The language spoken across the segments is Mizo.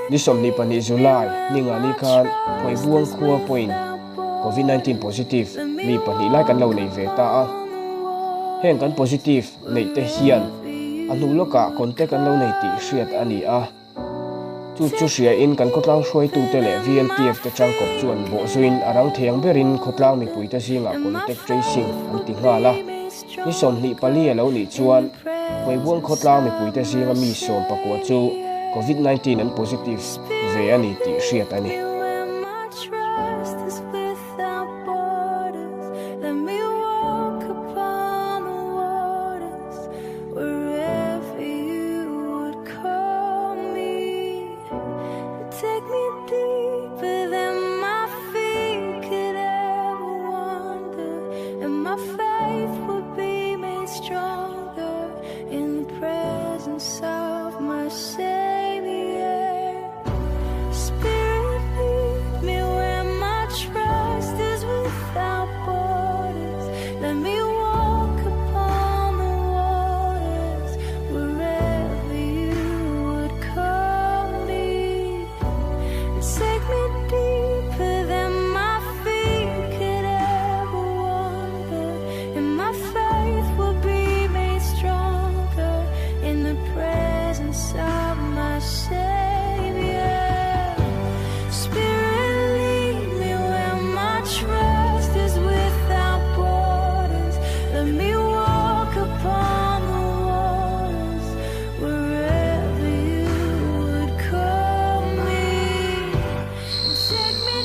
Ni 22 July, Ningani khan Phuaibuang khua pawhin Covid 19 positive mi pahnih lai kan lo nei ve ta a. Heng kan positive neih te hian a hnu lawkah contact an lo nei tih hriat a ni a. Chu chu hriain kan khawtlang hruaitute leh VLTF te tangkawp chuan bawhzuiin a rang thei ang berin khawtlang mipuite zingah contact tracing an ti nghal a. Ni 24 a lo nih chuan Phuaibuang khawtlang mipuite zinga mi 19 chu Covid 19 an positive ve a ni tih hriat a ni.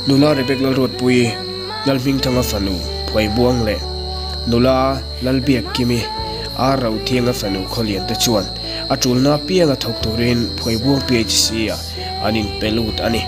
Nula Rebek Lalruatpuii, Lalhmingthanga fanu Phuaibuang leh Nula Lalbiakkimi, Ar Rothianga fanu Khawlian te chuan a tulna apianga thawk turin Phuaibuang PHC-ah an inpe lut a ni.